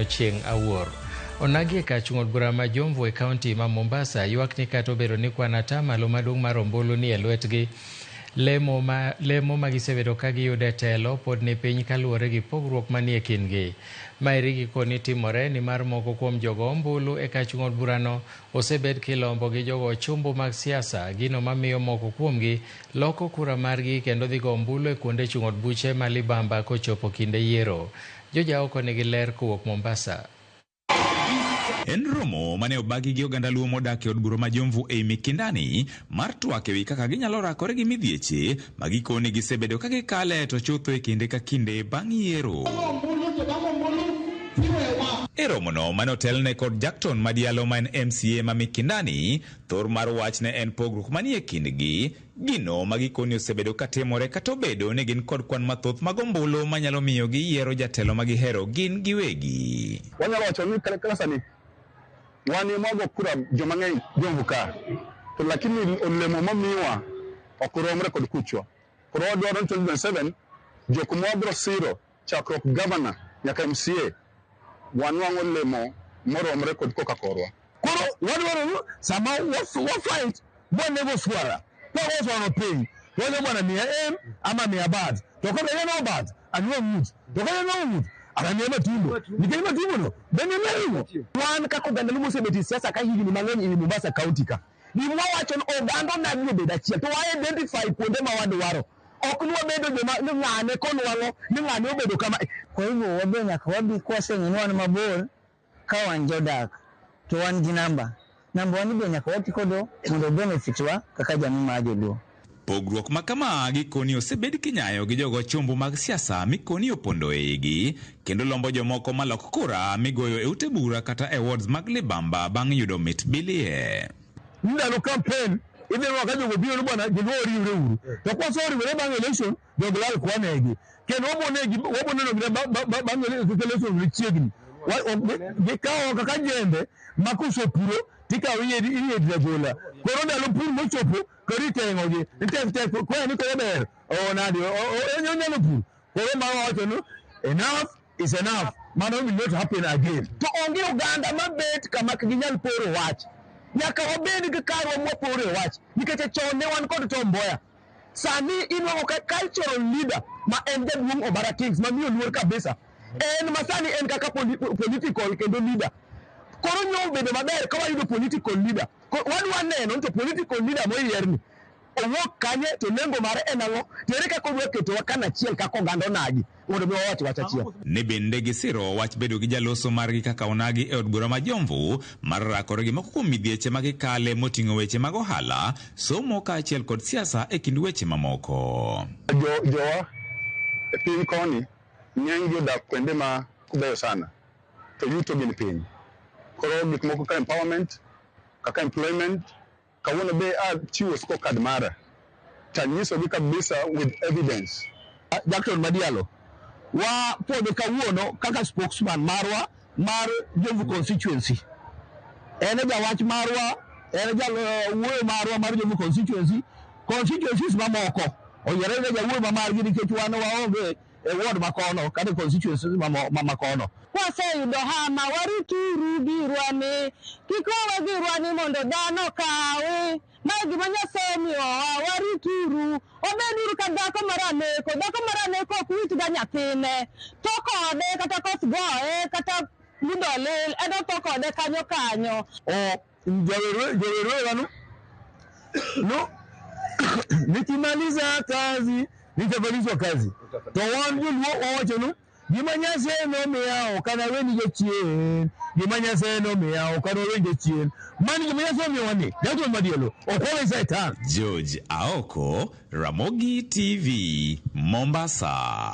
Chieng' Awuor. Onagi e kar chung' od bura ma Jomvu e kaunti ma Mombasa ywak ni kata obedo ni kwan atamalo maduong' mar ombulu ni e lwetgi, lemo ma, lemo ma gisebedo ka giyudo e telo pod ni piny kaluwore gi pogruok manie kindgi. Maeri gikoni timore nimar moko kuom jogo ombulu e kar chung' od burano osebed kilombo gi jogo ochumbu mag siasa, gino mamiyo moko kuomgi loko kura margi kendo dhi go ombulu e kuonde chung' od buche ma libamba kochopo kinde yiero. Jojaoko nigi ler kowuok Mombasa. En romo mane obagi gi oganda Luo modak e od bura ma Jomvu ei Mikindani mar twak ewi kaka ginyalo rakore gi midhieche ma gikone gisebedo ka gikale to chutho e kinde ka kinde bang' yiero. E romono mane otelne kod Jackton Madialo ma en MCA ma Mikindani, thor mar wach ne en pogruok manie kindgi, gino ma gikoni osebedo ka timore kata obedo ni gin kod kwan mathoth mag ombulu manyalo miyo giyiero jatelo ma gihero gin giwegi. Wanyalo wacho ni kaka sani wan ema wago kura joma ng'eny Jomvu ka, to lakini olemo momiwa ok romre kod kuchwa. Koro wadwaro ni 2027 jok mwabro siro chakruok gavana nyaka MCA wanwang' olemo moromre kod koka korwa. Koro wadwaro ni sama wa fight mwanego swara kwago swara piny wacho bwana miya em ama miya bat to kata en bat anwa ng'ut to kata en ng'ut anamiya matumbo nikech matumbo no bende ring'o. Wan kaka oganda Luo mosebet e siasa ka higni mang'eny ei Mombasa County ka, gima wawacho ni oganda onagi obed achiel to wa identify kuonde ma wadwaro. Ok ni wabedo joma ni ng'ane konwang'o ni ng'ane obedo kama. Kwa hivyo wabe nyaka wabi kwaseng'e ni wan mabor ka wan jodak to wan gi namba. Namba wani be nyaka wati kodo mondo benefit wa kaka jamii mar joluo. Pogruok ma kama gikoni osebed kinyayo gi jogo chumbu mag siasa mikoni opondo e igi kendo lombo jomoko malok kura migoyo e ute bura kata e wards mag libamba bang' yudo mit bilie. Ndalo campaign idhi neno ka jogo biro ni bwana joluo oriwre uru to kwaseriwore bang' election jogo lal kwanegi kendo wabo neno gine bang' election chiegni gikawo kaka jembe ma kosepuro tikawo iriedi agola koro ndalo pur mochopo koro iteng'ogi tek tek kwa ni koro ber o nadi onyalo pur koro ma wawacho ni enough is enough, mano will not happen again. To onge oganda mabet kama ok ginyal poro wach. Nyaka wabed gi karwa mwapore wach nikech chon ne wan kod Tom Mboya. Sani inwang'o ka cultural leader ma en jaduong' Obara Kings mamiyo luor kabisa. En ma sani en kaka political kendo leader. Koro nyo obedo maber ka wayudo political leader. Wadwa neno ni to political leader moyierni owuok kanye to lengo mare en ang'o to ere kaka odwa ketowa kanachiel kaka oganda onagi mondo mi wawach wach achiel. Ne bende gisiro wach bedo gi jaloso margi kaka onagi e od bura ma Jomvu mar rakore gi moko kuom midhieche ma gikale moting'o weche mag ohala, somo kaachiel kod siasa e kind weche mamoko. Jowa e piny koni ng'eny gi odak kuonde ma kubeyo sana to yuto gin piny. Koro gik moko kaka empowerment, kaka employment, kawuono be achiwo scorecard mara tanyisogi kabisa with evidence. Jackson Madialo wa puodho kawuono kaka spokesman marwa mar Jomvu constituency. En e jawach marwa, en e jawuoyo marwa mar Jomvu constituency. Constituencies mamoko oyiere ga jawuoyo ma margi nikech wan waonge e ward makono kata e constituencies makono. Kwaseyudo hama warituru girwa ni kik wawe girwa ni mondo dhano okawi. Mae gima Nyasaye omiyowa, warituru. Wabeduru ka dhako mar aneko. Dhako mar aneko ok wit ga nyathine. Tho kode kata koth goye kata mudho olil, en otho kode kanyo kanyo. O jawer wanu no nikimaliza kazi nitafanyishwa kazi to wan joluo wawacho nu gima Nyasaye nomiya ok anaweni jachien, gima Nyasaye nomiya ok anaweni jachien. Mano gima Nyasaye omiyowa ni Jackson Madielo ok wawe Satan. George Aoko, Ramogi TV, Mombasa.